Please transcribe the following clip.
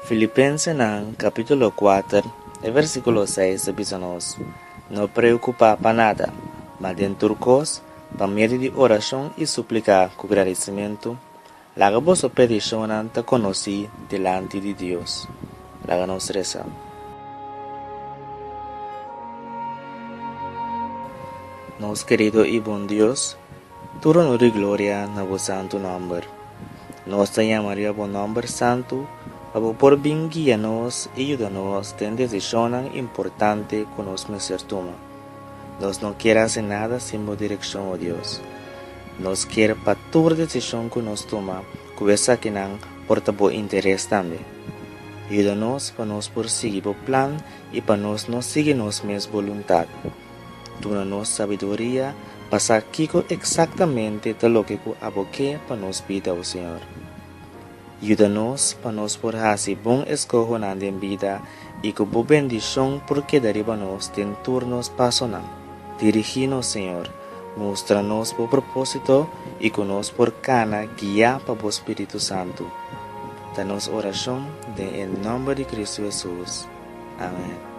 Filipensenan kapítulo kuater e versíkulo seis ta bisa nos, No preokupá pa nada, ma den tur kos, pa medio di orashon i supliká ku gradisimentu, laga boso petishonnan ta konosí dilanti di Dios. Laga nos resa. Nos kerido i bon Dios, Tur honor i gloria na bo santu nòmber. Nos ta yama riba bo nòmber santu pa bo por bin guia nos i yuda nos den desishonnan importante ku nos mester tuma. Nos no kier hasi nada sin bo direkshon, o Dios. Nos kier pa tur desishon ku nos tuma ku esakinan por ta bo interes tambe. Yuda nos pa nos por sigui bo plan i pa nos no sigui nos mes boluntat. Duna nos sabiduria pa sa kiko eksaktamente ta loke ku abo ke pa nos bida, o Señor. Yuda nos pa nos por hasi bon eskohonan den bida i ku bo bendishon por keda riba nos den tur nos pasonan. Dirigí nos, Señor, mustra nos bo propósito i ku nos por kana guiá pa bo Spiritu Santu. Ta nos orashon den e nòmber di Kristu Hesus. Amèn.